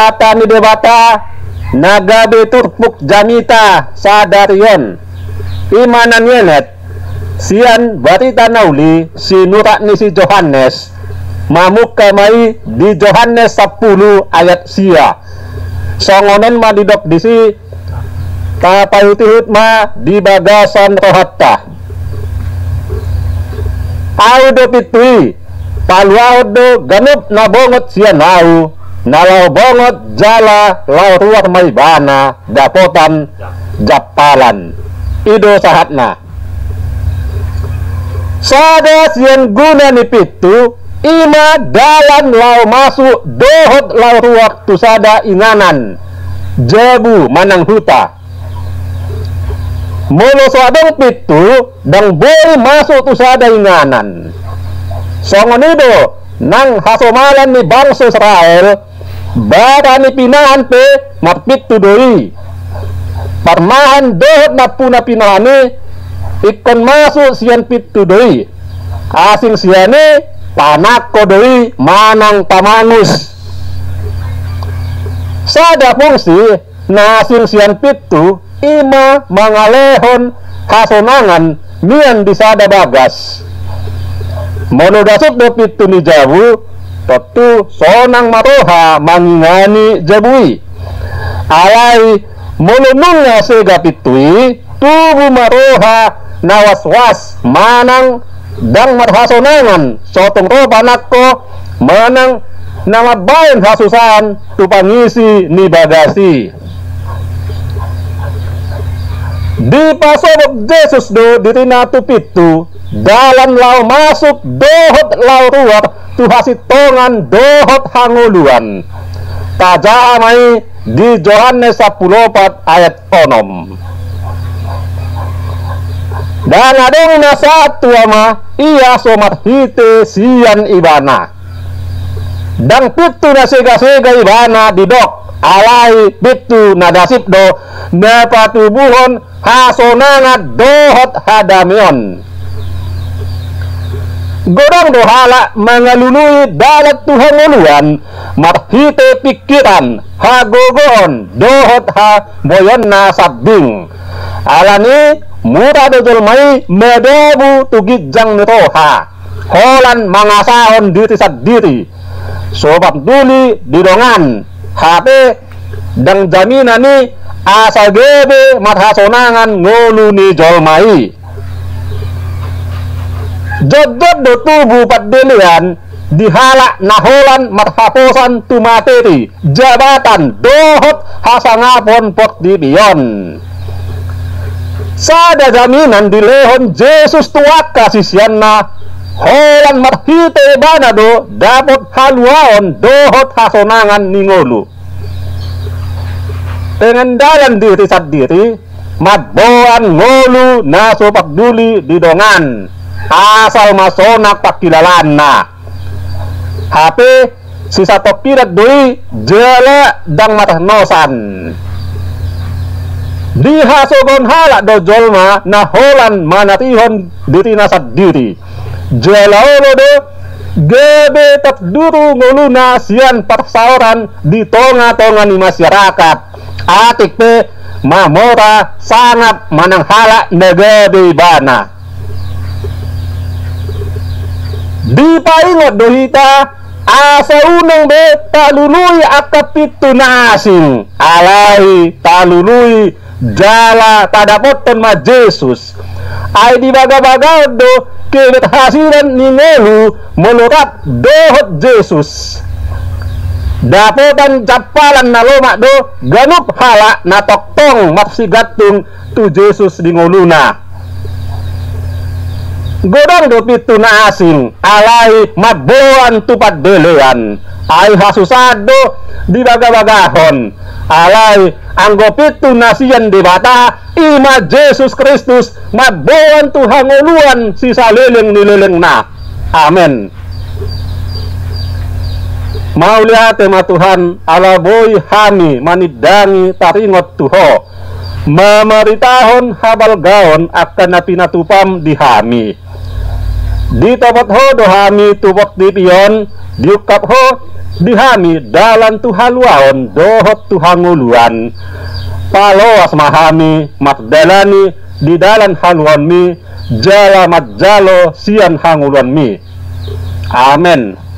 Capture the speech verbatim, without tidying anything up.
hata ni Debata na gabe turpuk jamita sadari on. I ma na nienet sian Barita Na Uli sinurat ni si Johannes, mamungka ma i di Johannes sampulu ayat sia. Songon on ma didok disi, tapaihutihut ma di bagasan rohanta. Ahu do pintu i, paluahon do ganup na bongot sian ahu, na laho bongot jala laho ruar ma ibana dapotan jampalan. I do sahatna. Sada sian guna ni pintu, i ma dalan laho masuk dohot laho ruar tu sada inganan, jabu manang huta. Molo so adong pintu, ndang boi masuk tu sada inganan. Songon i do nang hasomalan ni bangso Israel, bara ni pinahan pe marpintu do i. Parmahan dohot nampuna pinahan i ingkon masuk sian pintu do i. Asing sian i, panangko do i manang pamangus. Sada fungsi na asing sian pintu, i ma mangalehon hasonangan mian di sada bagas. Molo dasip do pintu ni jabu, tontu sonang ma roha mangingani jabu i. Alai molo nunga sega pintu i, tubu ma roha na waswas manang ndang marhasonangan, so tung ro panangko manang na mambahen hasusaan tu pangisi ni bagas i. Dipasobok Jesus do dirina tu pintu, dalan laho masuk dohot laho ruar tu hasintongan dohot hangoluan. Tajaha ma i di Johannes sampulu opat ayat onom. Ndang adong na sahat tu Ama, ia so marhite sian Ibana. Ndang pintu na segasega Ibana didok, alai pintu na dasip do, na patubuhon hasonangan dohot hadameon. Godang do halak mangalului dalan tu hangoluan marhite pingkiran, hagogoon dohot haboionna sambing. Alani mura do jolma i madabu tu ginjang ni roha holan mangasahon diri sandiri, so parduli di dongan, hape ndang jaminan i asa gabe marhasonangan ngolu ni jolma i. Jotjot do tubu pandelean di halak na holan marhaposan tu materi, jabatan dohot hasangapon portibi on. Sada jaminan dilehon Jesus tu angka siseanna holan marhite Ibana do dapot haluaon dohot hasonangan ni ngolu. Pengandalan diri sandiri mamboan ngolu na so parduli di dongan, asal ma sonang pangkilalaanna. Hape sisatongkinan do i jala ndang marnosan. Dihasogohon halak do jolma na holan manatihon dirina sandiri. Jala olo do gabe tarduru ngoluna sian parsaoran di tongatonga ni masyarakat, atik pe mamora sangap manang halak na gabe ibana. Dipaingot do hita asa unang be talului angka pintu na asing, alai talului jala tadapothon ma Jesus. Ai dibagabagahon do keberhasilan ni ngolu molo rap dohot Jesus. Dapotan jampalan na lomak do ganup halak na tongtong marsigantung tu Jesus di ngoluna. Godang do pintu na asing, alai mamboan tu pandelean. Ai hasusaan do dibagabagahon. Alai anggo pintu na sian Debata, i ma Jesus Kristus, mamboan tu hangoluan sisaleleng ni lelengna. Amen. Mauliate ma Tuhan, ala boi hami manindangi taringot tu Ho, mamaritahon habalgaon angka na pinatupaM di hami. Ditopot Ho do hami tu portibi on, diungkap Ho di hami dalan tu haluaon dohot tu hangoluan. Paloas ma hami mardalani di dalan haluaonmi, jala manjalo sian hangoluanmi. Amen.